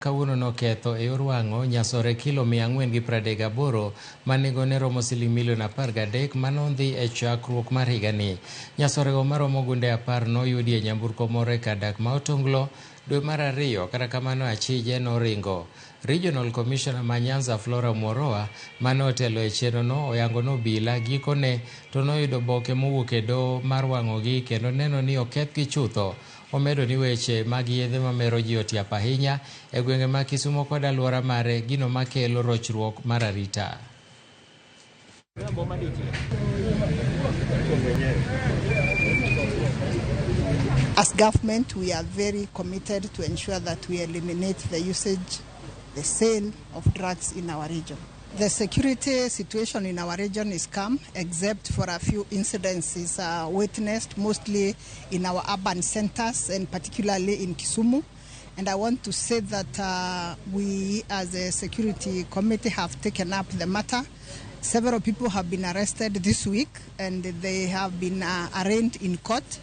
Kawuono noketho e yor wang'o nyasore kilo 438 ma nengone romo siling milion 13 manondhi e chakruok mar higani. Nyasorego maromo gunde 10 noyudi e nyamburko moro e kar dak ma Otonglo dwe mar ariyo, kata kamano achije noringo. Regional Commissioner ma Nyanza Flora Mworoa mane otelo e chenrono oyango ni obila gikone to noyudo oboke mowuok e doho mar wang'ogi kendo neno ni okethgi chutho. Omedo ni weche mag yedhe mamero ji otiap ahinya e gwenge ma Kisumo kod alwora mare, gino makelo rochruok mar arita. As government, we are very committed to ensure that we eliminate the usage, the sale of drugs in our region. The security situation in our region is calm, except for a few incidences witnessed mostly in our urban centers and particularly in Kisumu. And I want to say that we as a security committee have taken up the matter. Several people have been arrested this week and they have been arraigned in court.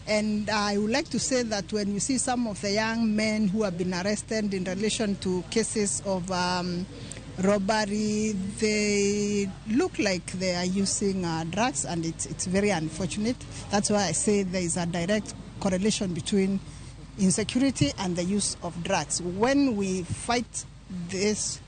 And I would like to say that when you see some of the young men who have been arrested in relation to cases of robbery, they look like they are using drugs, and it's very unfortunate. That's why I say there is a direct correlation between insecurity and the use of drugs. When we fight this